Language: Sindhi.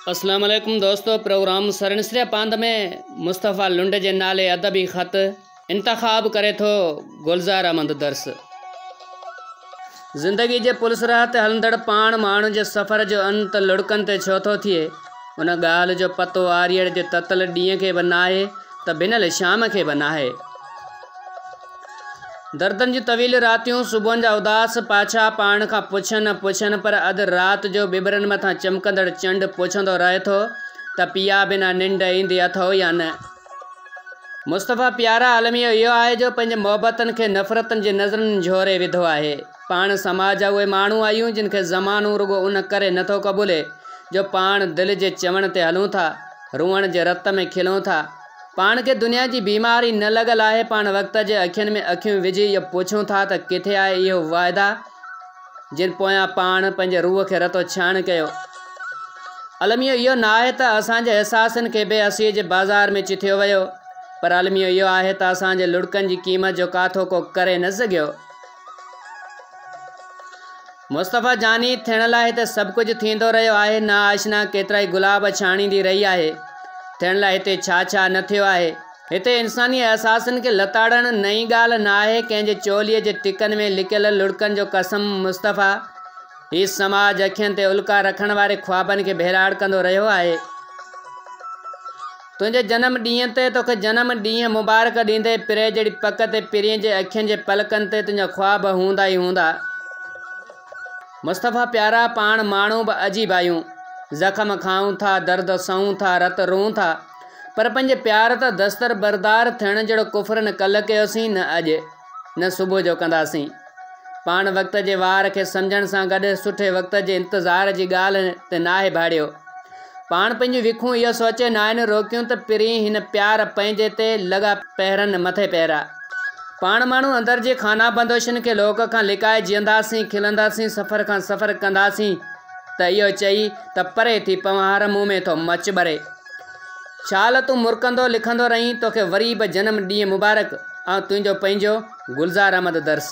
اسلام عليڪم دوستو پروگرام سرنسري پاند ۾ مصطفيٰ لنڊ جي نالي ادبي خط انتخاب ڪري ٿو گلزار احمد درس. زندگي جي پلس راهه تي هلندڙ پاڻ ماڻهن جي سفر جو انت لڙڪن تي ڇو ٿو ٿئي؟ ان ڳالهه جو پتو آريڙ جي تتل ڏينهن کي به ناهي ته ڀنل شام کي به ناهي. دردن جون طويل راتيون، صبحن جا اداس پاڇا پاڻ کان پڇن نه پڇن پر اڌ رات جو ٻٻرن مٿان چمڪندڙ چنڊ پڇندو رهي ٿو ته پيا بنا ننڊ ايندي اٿئو يا نه؟ مصطفيٰ پيارا الميو اهو آهي جو پنهنجي محبتن کي نفرتن جي نظرن جهوري وڌو آهي. پاڻ سماج جا اهي ماڻهو آهيون جن کي زمانو رڳو ان ڪري نٿو قبولي جو پاڻ دل جي چوڻ تي هلون ٿا، روئڻ جي رت ۾ کلون ٿا. پاڻ کي دنيا جي بيماري نه لڳل آهي، پاڻ وقت جي اکين ۾ اکيون وجهي اهو پڇون ٿا ته ڪٿي آهي اهي واعدا جن پويان پاڻ پنهنجي روح کي رتو ڇاڻ ڪيو. الميو اهو نه آهي ته اسان جي احساسن کي بي حسيء جي بازار ۾ چٿيو ويو، پر الميو اهو آهي ته اسان جي لڙڪن جي قيمت جو ڪاٿو ڪو ڪري نه سگهيو. مصطفيٰ جاني، ٿيڻ لاء هتي سڀ ڪجهه ٿيندو رهيو آهي، نا آشنا ڪيترائي گلاب ڇاڻيندي رهي آهي. ٿيڻ لاء هتي ڇا ڇا نه ٿيو آهي. هتي انساني احساسن کي لتاڙڻ نئين ڳالهه نه آهي، ڪنهن جي چوليء جي ٽڪن ۾ لڪيل لڙڪن جو قسم مصطفيٰ، هي سماج اکين تي الڪا رکڻ واري خوابن کي ڀيراڙ ڪندو رهيو آهي. تنهنجي جنم ڏينهن تي توکي جنم ڏينهن مبارڪ ڏيندي پري جهڙي پڪ تي پرين جي اکين جي پلڪن تي تنهنجا خواب هوندا ئي هوندا. مصطفيٰ پيارا پاڻ ماڻهو به عجيب آهيون. زخم کائون ٿا، درد سهون ٿا، رت روئون ٿا. پر پنهنجي پيار تان دستبردار ٿيڻ جهڙو ڪفر نه ڪلهه ڪيوسين نه اڄ. نه صبح جو ڪنداسين. پاڻ وقت جي وار کي سمجهڻ سان گڏ سٺي وقت جي انتظار جي ڳالهه تي ناهي ڀاڙيو. پاڻ پنهنجون وکون اهو سوچي ناهن روڪيون ته پرين هن پيار پنهنجي تي لڳا پهرن مٿي پهرا. پاڻ ماڻهو اندر جي خانه بندوشين کي لوڪ کان لڪائي جيئنداسين، کلنداسين، سفر کان سفر ڪنداسين ته اهو چئي ته پري ٿي پنوهار مون ۾ ٿو مچ ٻري. شال تون مرڪندو لکندو رهين توکي وري به جنم ڏينهن مبارڪ. آئون تنهنجو پنهنجو گلزار احمد درس.